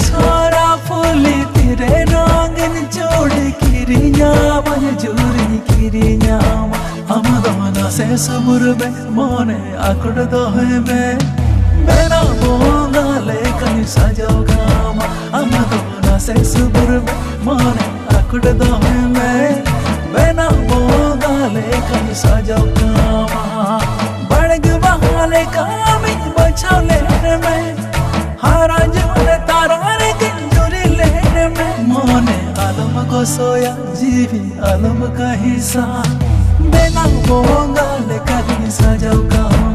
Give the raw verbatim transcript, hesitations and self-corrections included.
ᱪᱷᱚᱨᱟ ᱯᱷᱩᱞᱤ ᱛᱤᱨᱮ ᱨᱚᱝᱜᱤᱱ ᱪᱩᱲᱤ ᱠᱤᱨᱤᱧᱟᱢᱟᱹᱧ, ᱡᱩᱨᱤᱧ ᱠᱤᱨᱤᱧᱟᱢᱟ᱾ ᱟᱢ ᱫᱚ ᱱᱟᱥᱮ ᱥᱩᱵᱩᱨ ᱢᱮ, ᱢᱚᱱᱮ ᱟᱠᱚᱴ ᱫᱚᱦᱚᱭ ᱢᱮ᱾ ᱵᱮᱱᱟᱣ ᱵᱚᱸᱜᱟ ᱞᱮᱠᱟᱧ ᱥᱟᱡᱟᱣ ᱠᱟᱢᱟ᱾ ᱟᱢ ᱫᱚ ᱱᱟᱥᱮ ᱥᱩᱵᱩᱨ ᱢᱮ, ᱢᱚᱱᱮ ᱟᱠᱚᱴ ᱫᱚᱦᱚᱭ ᱢᱮ᱾ ᱵᱮᱱᱟᱣ ᱵᱚᱸᱜᱟ ᱞᱮᱠᱟᱧ ᱥᱟᱡᱟᱣ ᱠᱟᱢᱟ᱾ ᱵᱟᱲᱜᱮ ᱵᱟᱦᱟ ᱞᱮᱠᱟ ᱟᱢᱤᱧ ᱵᱟᱪᱷᱟᱣ ᱞᱮᱱ ᱢᱮ᱾ ᱦᱟᱨᱟ ᱡᱩᱣᱟᱹᱱ ᱛᱟᱨᱟ ᱨᱮᱜᱮᱧ ᱡᱩᱨᱤ ᱞᱮᱱ ᱢᱮ᱾ ᱢᱚᱱᱮ ᱟᱞᱚᱢ ᱜᱚᱥᱚᱭᱟ, ᱡᱤᱣᱤ ᱟᱞᱚᱢ ᱠᱟᱹᱦᱤᱥᱟ᱾ ᱵᱮᱱᱟᱣ ᱵᱚᱸᱜᱟ ᱞᱮᱠᱟᱧ ᱥᱟᱡᱟᱣ ᱠᱟᱢᱟ᱾